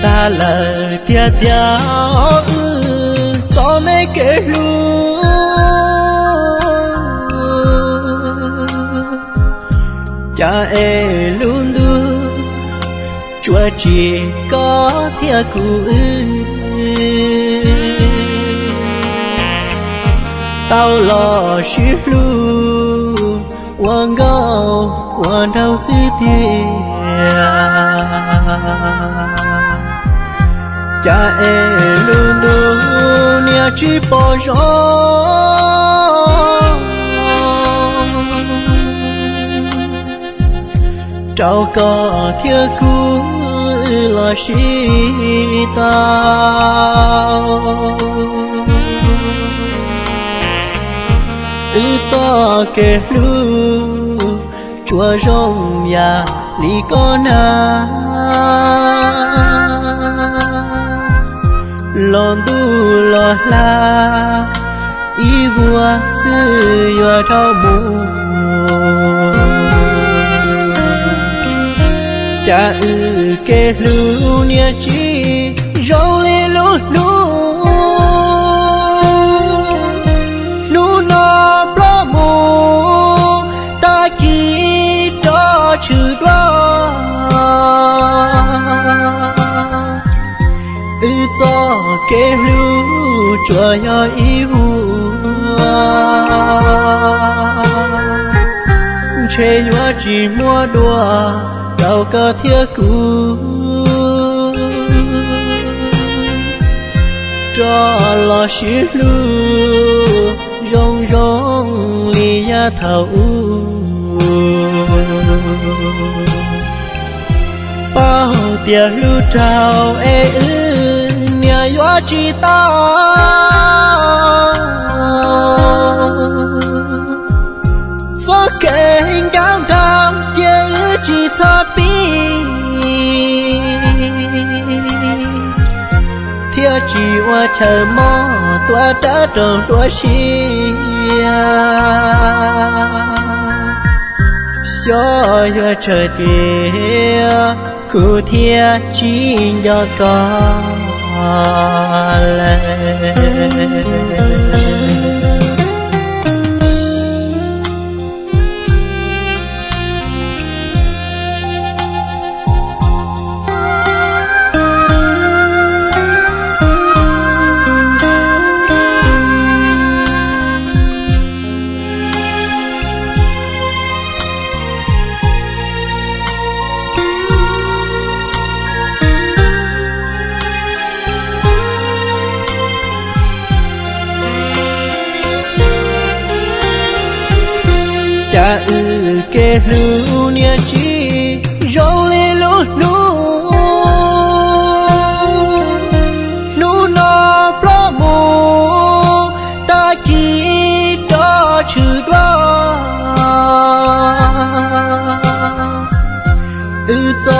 Tag lawm tiag tiag wb txoj me kev hlub, cas es lub ntuj tsuas tsim koj thiab kuv wb tau los sib hlub ua nkauj ua nraug xwb tiag. Cas es lub ntuj niaj tsis pom zoo rau koj thiab kuv los sib tau. Wb txoj kev hlub tsuas zoo yam li koj na, los ntuj los hla ib vuag xwb yuav dhau mus. Cas wb kev hlub niaj tsis zoo li lub hnub, hnub no ploj mus tag kis rov tshwm dua. Wb txoj kev hlub tsuas yog ib vuag, ntshe yuav tsis muaj dua rau koj thiab kuv rov los sib hlub zoo zoo li yav thaum ub. Paub tias hlub raug es wb niam yuav tsis tau, txoj kev nkauj nraug cia wb tsis txhob pib, thiaj tsis ua chaw mob tua rawv roog dua siab. Xyov yuav tsawg tiag kuv thiaj tsis nco koj lawm. Cas wb kev hlub niaj tsis